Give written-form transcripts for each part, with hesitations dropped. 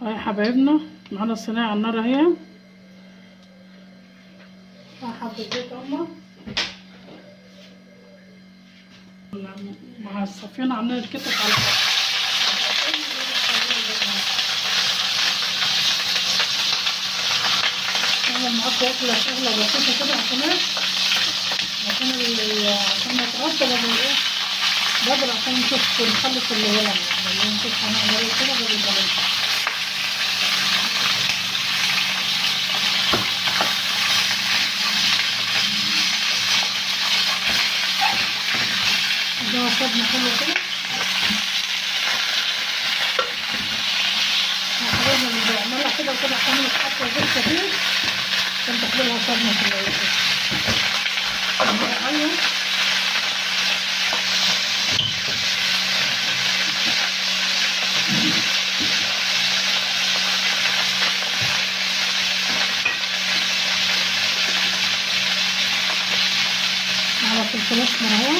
اهي حبايبنا معانا الصينية على النار اهي. حبة زيت اهو مع الصفينة عاملين الكتف على بعض. معاكم أكلة سهلة بسيطة كده عشان ايه؟ عشان نتغدى بدل ايه؟ بدل عشان نشوف نخلص اللي ورانا، يعني نشوف هنعمل ايه كده بدل بلاش. ده صدمة حلوة كده. حبايبنا اللي بيعملها كده وكده عشان يتحط زيت كتير عشان تاخدلها صدمة في العيش. ايوه على فلفل اسمر اهو.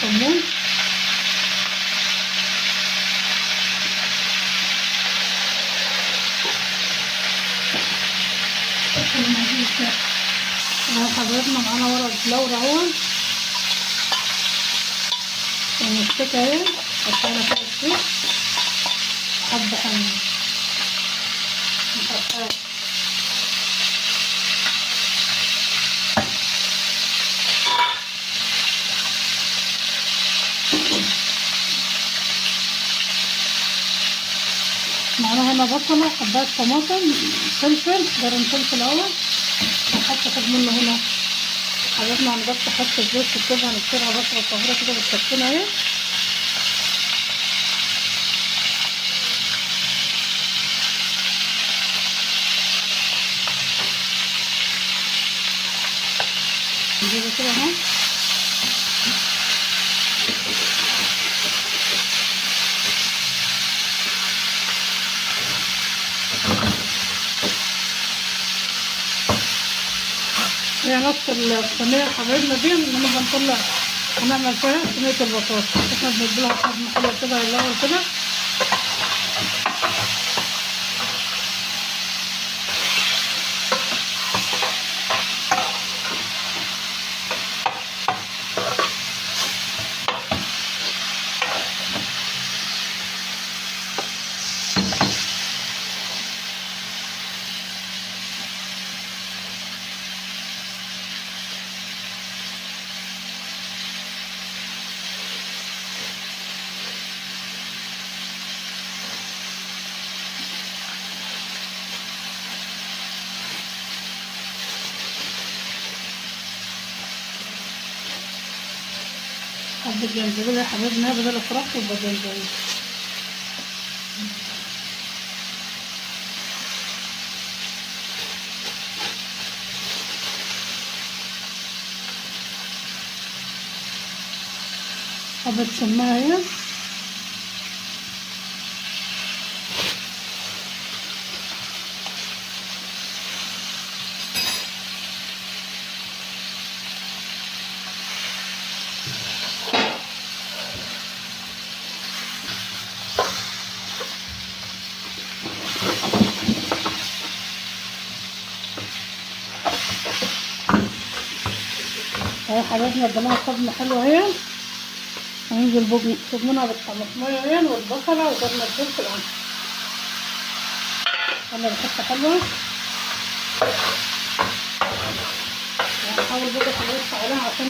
كمون اهو حبايبنا معانا ورق لورا اهو ومستكة اهي، حطينا فيها الزيت حبة نحطها. معانا هنا بصلة، حباية طماطم، فلفل، قرن فلفل اهو هنحط خد منه هنا. حبايبنا هنحط حتة زيت في الكوب، هنكسرها بصلة صغيرة كده بالسكينة اهي. نجيبه كده اهو. هي نفس الصينية حبايبنا دي اللي احنا بنطلع هنعمل فيها صينية البطاطس. احنا بنديلها صدمة حلوة كده الأول كده. حبة جنزبيل يا حبايبنا بدل الفراخ يبقى جنزبيل. حبة سماها اهي. اهي حبايبنا اديناها صدمة حلوة اهي. هننزل بصدمنا بالطماطمية اهي والبصلة وجبنا الفلفل اهو. يلا بحتة حلوة. هنحاول بقى نرص عليها عشان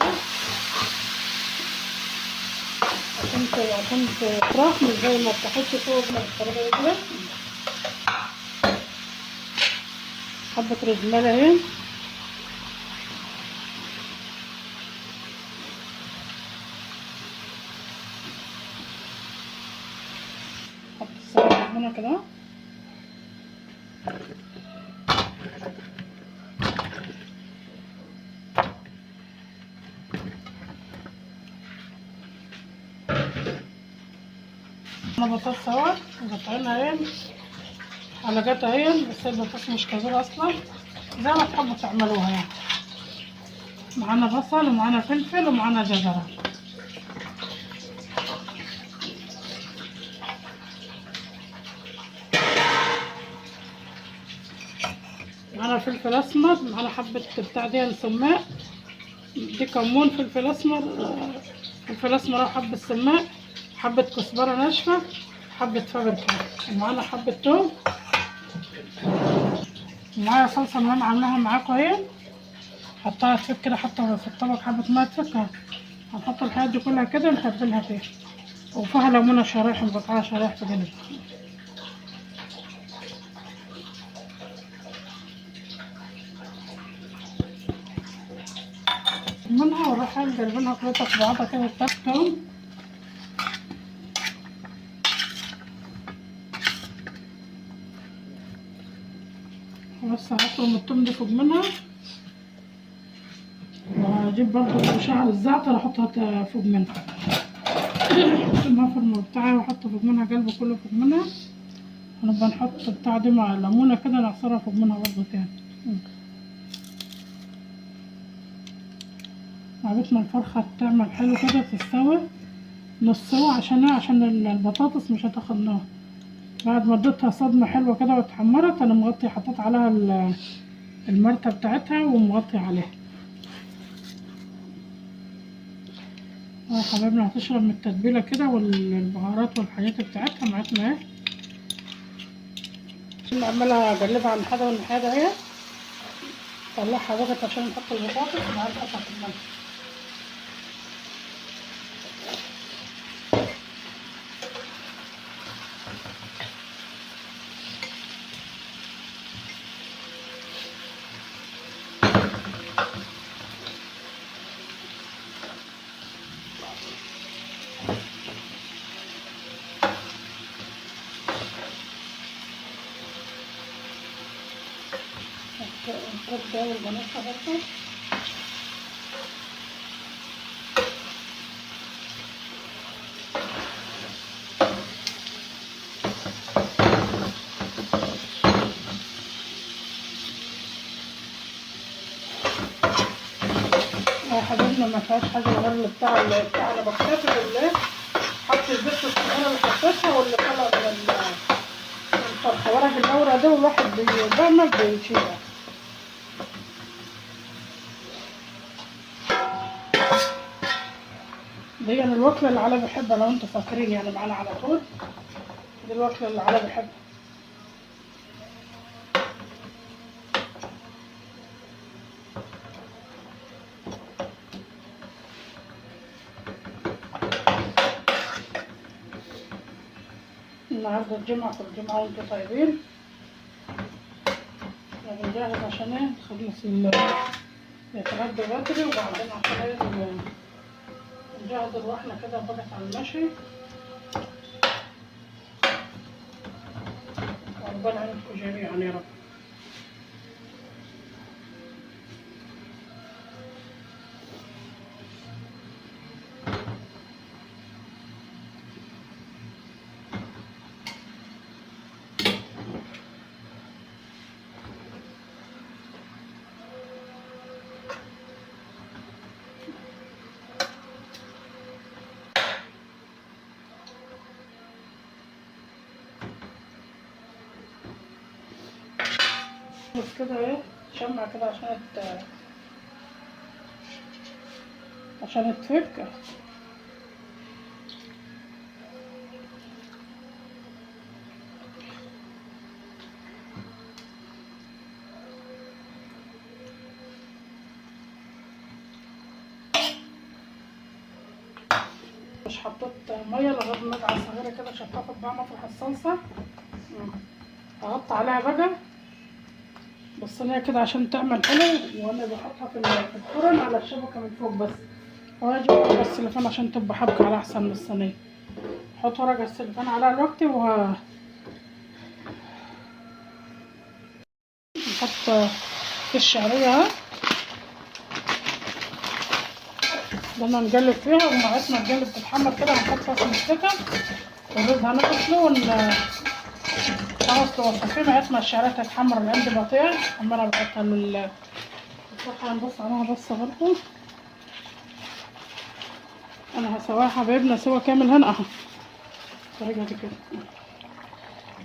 عشان تفرح مش زي ما ارتاحتش فوق بالطريقة دي كده. حبة رزمالة اهي. حط السلطة هنا كده. بطاطس اهو مقطعينها اهي حلقات اهي، بس البطاطس مش كبيرة اصلا، زي ما تحبوا تعملوها يعني. معانا بصل ومعانا فلفل ومعانا جزرة. معانا فلفل اسمر، معانا حبة بتاع دي سماق، دي كمون، فلفل اسمر، فلفل اسمر وحبة سماق، حبة كزبرة ناشفة، حبة فابريكا، ومعانا حبة توم. ومعايا صلصة اللي انا عاملاها معاكم اهي، حطها تفك كده، حطها في الطبق حبة مية تفك. هنحط الحاجات دي كلها كده ونتبلها فيها، وفيها ليمونة شرايح مقطعة شرايح في جنب. منها ونروح مقلبينها كلها في بعضها كده. التوم بس هحطهم التوم دي فوق منها، وهجيب برضو شعر الزعتر احطها فوق منها. المفرم بتاعي واحطه فوق منها، قلبه كله فوق منها. هنبقى نحط بتاع دي مع الليمونه كده نعصرها فوق منها برضو تاني. عبيت ما الفرخة تعمل حلو كده، تستوي نص سوا عشان البطاطس مش هتاخد نار. بعد ما اديتها صدمة حلوة كده واتحمرت، انا مغطي، حطيت عليها المرتة بتاعتها ومغطي عليها. يا حبايبنا هتشرب من التتبيلة كده والبهارات والحاجات بتاعتها معانا اهي. عمالة اقلبها من حاجة ومن حاجة اهي، طلعها بقى عشان نحط البطاطس وبعدين نحطها في الملح. الكبدة والبنوشة برضه. يا حبايبنا ما فيهاش حاجة غير اللي بتاع انا بكتفي بالله. حط الزيت الصغيرة اللي حطيتها واللي طلع من الفرخة ورق اللورة ده، والواحد بيعمل بيشيلها. دي انا الوكلة اللي علا بحبها، لو انتوا فاكرين يعني معانا على طول، دي الوكلة اللي علا بحبها. النهارده الجمعة، كل جمعة وانتوا طيبين. احنا بنجهز عشان ايه؟ نخلص نتغدى بدري، وبعدين عشان ايه نجهز روحنا كده بقت على المشي. وربنا يعينكم جميعا يا رب. بس كده ايه شمع كده عشان تفك. مش حطيت مية لغاية ملعقة صغيرة كده عشان تاخد بقى مطرح الصلصه. هحط عليها بقى بالصينيه كده عشان تعمل حلو، وانا بحطها في الفرن على الشبكة من فوق بس، واجيب ورق السليفان عشان تبقى حبكة على احسن من الصينية. احط ورق السليفان عليها دلوقتي نحط في الشعرية اهي، بدنا نقلب فيها، ومعتنا تقلب تتحمر كده هنحط فيها مستكه والرز هنغسله هغسله واصفيه. معتنا الشعرية تتحمر من عندي بطيئه، عماله بحطها هنبص عليها بصة برضه. انا هسواها حبايبنا سوا كامل هنا اهو، الطريقة دي كده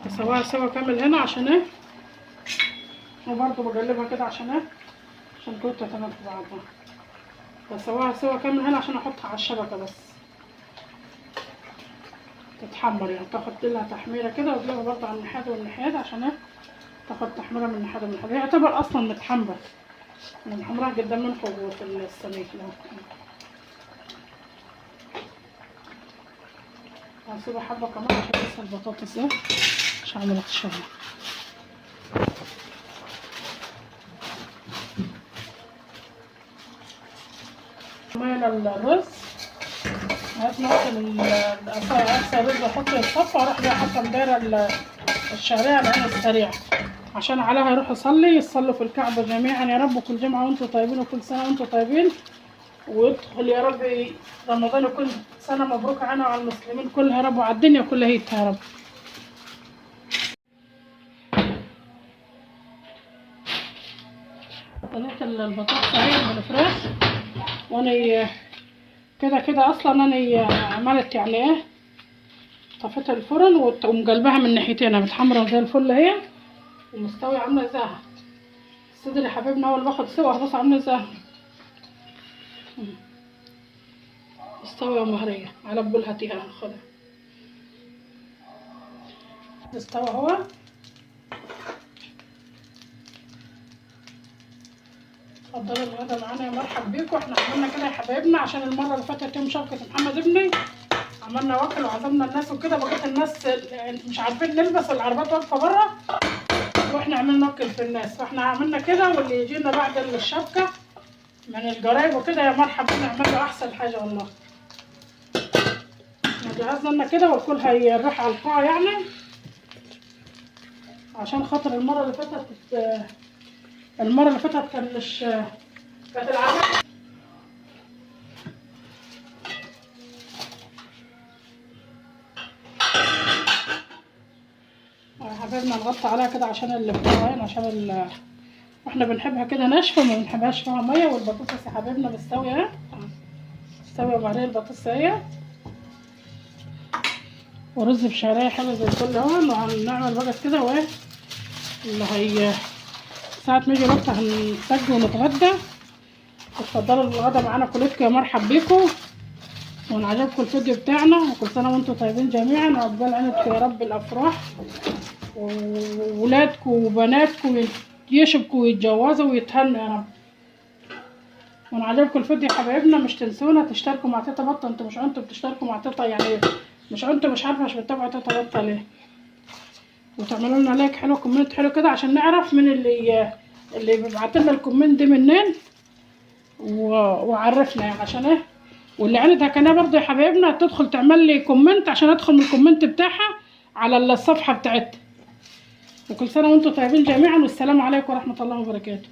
هسواها سوا كامل هنا عشان ايه، وبرضه بقلبها كده عشان ايه، عشان كله تتمام في بعضها. بسواها سوا كامل هنا عشان احطها على الشبكة بس تتحمر، يعني تاخد لها تحميره كده، واقلبها برضه على الناحية والناحية عشان ايه تاخد تحميره من ناحية ومن ناحية. هي يعتبر اصلا متحمره، انا محمراها جدا من فوق في الصينية كده. هسيبها حبه كمان عشان لسه البطاطس ايه مش عملت الشغل. مية الرز هات نغسل اغسل الرز واحطه يتصفى، واروح بقى حاطه مدايره الشعرية على العين السريع عشان عليها يروح يصلي، يصلوا في الكعبة جميعا يا رب. وكل جمعه وانتم طيبين، وكل سنة وانتم طيبين، ويدخل يا رب رمضان وكل سنة مبروك علينا وعلى المسلمين كلها يا رب، وعلى الدنيا كلها يا رب. طلعت البطاطس اهي بالفراخ، وانا كده كده اصلا انا عملت يعني ايه، طفيت الفرن ومقلبها من ناحيتين، متحمره زي الفل اهي ومستويه عامله زيها. الصدر يا حبايبنا هو اللي باخد سوا، بص عامله زيها مستوية ومهريه على بولها تيها هاخدها. استوى هو. اتفضلوا الغدا معانا يا مرحب بيكم. احنا عملنا كده يا حبايبنا عشان المرة اللي فاتت يوم شبكة محمد ابني عملنا واكل وعزمنا الناس وكده، بقيت الناس مش عارفين نلبس والعربيات واقفة بره، واحنا عملنا ناكل في الناس، فاحنا عملنا كده. واللي يجينا بعد الشبكة من الجرايب وكده يا مرحب بينا، نعمل له احسن حاجة والله. احنا جهزنا لنا كده والكل هيروح على القاعة يعني، عشان خاطر المرة اللي فاتت، المرة اللي فاتت كان مش كانت العربية. حبايبنا نغطي عليها كده عشان اللي بتاعين، عشان احنا بنحبها كده ناشفة ما بنحبهاش فيها مية. والبطاطس يا حبايبنا مستوية اهي، مستوية ومعليه البطاطس اهي، ورز بشعريه حلو زي الفل اهو. وهنعمل بقى كده وايه اللي هي ساعة ما يجي الوقت هنسجل ونتغدى. اتفضلوا الغدا معانا كلكم يا مرحب بيكم، وان عجبكم الفيديو بتاعنا، وكل سنة وانتم طيبين جميعا، وعقبال عينكم يا رب الافراح، وولادكم وبناتكم يشبكوا ويتجوزوا ويتهنوا يا رب. وان عجبكم الفيديو يا حبايبنا مش تنسونا تشتركوا مع تيتا بطه. انتوا مش انتوا بتشتركوا مع تيتا يعني، مش انتوا مش عارفه مش بتتابعوا تيتا بطه ليه؟ وتعملوا لنا like حلو، comment حلو كده عشان نعرف من اللي بيبعت لنا ال comment دي منين، وعرفنا يعني عشان ايه. واللي عندها قناة برضه يا حبايبنا تدخل تعمل لي comment عشان ادخل من ال comment بتاعها على الصفحة بتاعتها. وكل سنة وانتم طيبين جميعا، والسلام عليكم ورحمة الله وبركاته.